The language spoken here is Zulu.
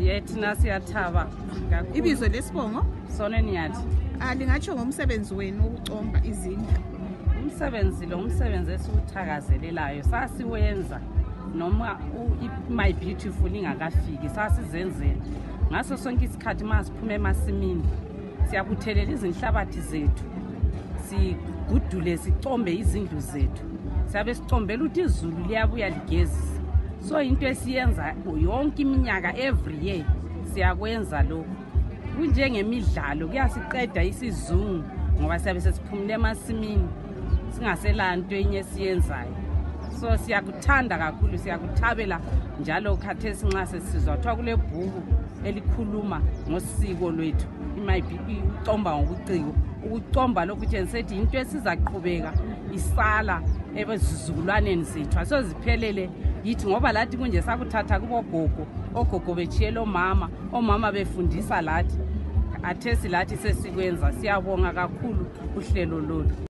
Ye thina siyathaba kakhulu. Ibizo lesibongo? Soneni Nyathi. Lingatsho ngomsebenzi wenu wokucomba izindlu. Umsebenzi lo umsebenzi esiwuthakazelelayo, sasiwenza noma My Beautiful ingakafiki, sasizenzela ngaso sonke isikhathi. Ma siphuma emasimini, siyabuthelela izinhlabathi zethu, sigudule, sicombe izindlu zethu. Siyabe sicombela ukuthi izulu liyabuya ligezise. So into esiyenza yonke iminyaka, every year siyakwenza lokhu. Kunjengemidlalo, kuyasiqeda isizungu ngoba siyabe sesiphumule emasimini, singaselanto enye esiyenzayo. So siyakuthanda kakhulu, siyakuthabela njalo. Khathesi nxa sesizwa kuthiwa kule bhuku elikhuluma ngosiko lwethu, ukucomba ngobuciko, ukucomba lokhu tshengisa into esizaqhubeka isala ezizukulwaneni zethu, asoziphelele yithi, ngoba lathi kunje sakuthatha kubogogo, ogogo betshiyela omama, omama befundisa lathi, athesi lathi sesikwenza. Siyabonga kakhulu uhlelo lolu.